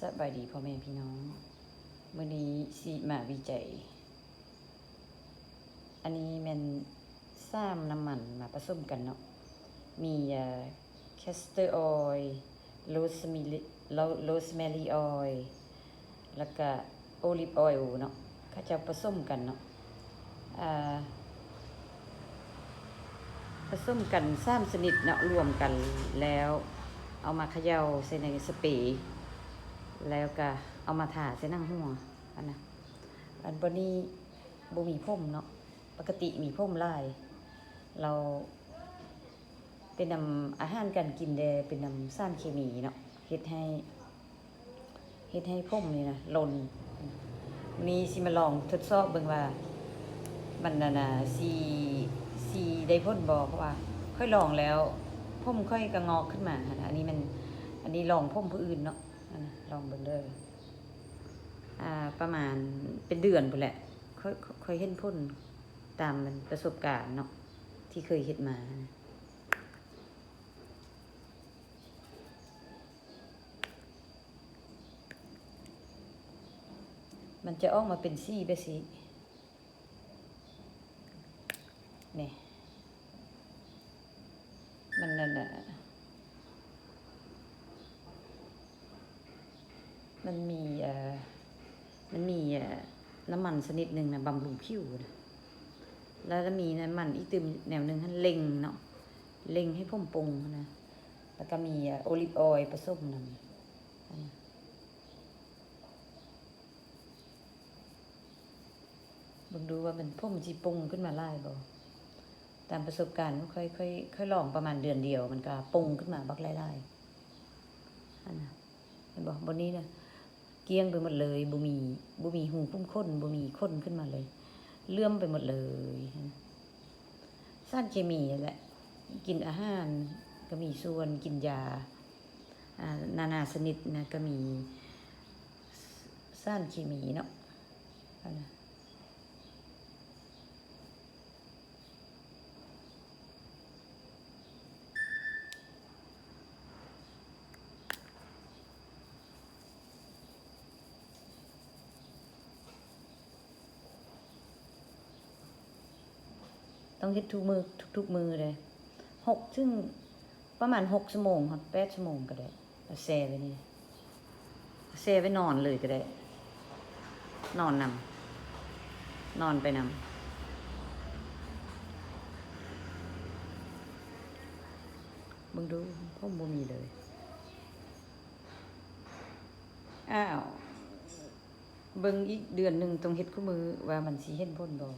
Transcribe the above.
ສະບາຍດີພໍ່ແມ່ພີ່ນ້ອງ, ມື້ນີ້ຊິມາວິໄຈ ອັນນີ້ແມ່ນສາມນ້ຳມັນມາປະສົມກັນເນາະ, ມີ ເອີ ແຄສເຕີອອຍ, ໂຣສແມຣີ ໂຣສແມຣີອອຍ ແລ້ວກະໂອລິບອອຍເນາະ, ເຂົາເຈົ້າປະສົມກັນເນາະ. ອາ ປະສົມກັນສາມຊະນິດເນາະ ລວມກັນແລ້ວ ເອົາມາຂະເຍົາໃສ່ໃນສະເປ ແລ້ວກະເອົາມາທາໃສ່ໜັງຫົວຫັ້ນນະ. ອັນບ່ອນນີ້ບໍ່ມີຜົມເນາະ, ປົກກະຕິມີຜົມຫຼາຍ ແລ້ວເປັນນຳອາຫານການກິນແດ່ ເປັນນຳສານເຄມີເນາະ ເຮັດໃຫ້ ເຮັດໃຫ້ຜົມນີ້ນະຫຼົ່ນ. ນີ້ຊິມາລອງທົດສອບເບິ່ງວ່າມັນ ອັນນະ ຊິ ຊິໄດ້ຜົນບໍ່, ເພາະວ່າຂ້ອຍລອງແລ້ວຜົມຂ້ອຍກໍງອກຂຶ້ນມາຫັ້ນນະ. ອັນນີ້ແມ່ນ ອັນນີ້ລອງຜົມຜູ້ອື່ນເນາະ, ອັນນະ ລອງເບິ່ງເດີ. ອາ ປະມານເປັນເດືອນພຸ້ນແຫຼະ ຂ້ອຍ ຂ້ອຍເຫັນຜົນຕາມປະສົບການເນາະ ທີ່ເຄີຍເຮັດມາຫັ້ນນະ. ມັນຈະອອກມາເປັນສີແບບຊີ້ ນີ້ ມັນນັ້ນນະ ມັນມີ ເອີ ມັນມີ ເອີ ນ້ຳມັນຊະນິດໜຶ່ງນະ ບຳລຸງຜິວນະ, ແລ້ວມີນ້ຳມັນອີກຕື່ມແນວໜຶ່ງຫັ້ນ ເລັ່ງເນາະ ເລັ່ງໃຫ້ຜົມປົ່ງຫັ້ນນະ, ແລ້ວກໍມີ ເອີ ໂອລິບອອຍປະສົມນຳ. ເບິ່ງດູວ່າມັນ ຜົມຊິປົ່ງຂຶ້ນມາຫຼາຍບໍ່? ຕາມປະສົບການຂ້ອຍ ຂ້ອຍ ຂ້ອຍລອງປະມານເດືອນດຽວ ມັນກະປົ່ງຂຶ້ນມາບັກຫຼາຍໆ ຫັ້ນນະ. ເຫັນບໍ່? ບ່ອນນີ້ນະ ກ້ຽງໄປໝົດເລີຍ, ບໍ່ມີ ບໍ່ມີຮູຂຸມຂົນ ບໍ່ມີຂົນຂຶ້ນມາເລີຍ, ເຫຼື້ອມໄປໝົດເລີຍ. ສານເຄມີຫັ້ນແຫຼະ, ກິນອາຫານກໍມີສ່ວນ, ກິນຢາ ອາ ນານາຊະນິດນະ ກໍມີສານເຄມີເນາະ ຫັ້ນນະ. ຕ້ອງເຮັດທຸກມື້ ທຸກໆມື້ເດ້ ຫົກເຖິງ ປະມານຫົກຊົ່ວໂມງ ຮອດແປດຊົ່ວໂມງກໍໄດ້. ແຊ່ໄວ້ນີ້ ແຊ່ໄວ້ນອນເລີຍກໍໄດ້, ນອນນຳ ນອນໄປນຳ. ເບິ່ງດູ ຜົມບໍ່ມີເລີຍ. ອ້າວ ເບິ່ງອີກເດືອນໜຶ່ງ ຕ້ອງເຮັດຄູ່ມື້ວ່າມັນຊິເຫັນຜົນບໍ່.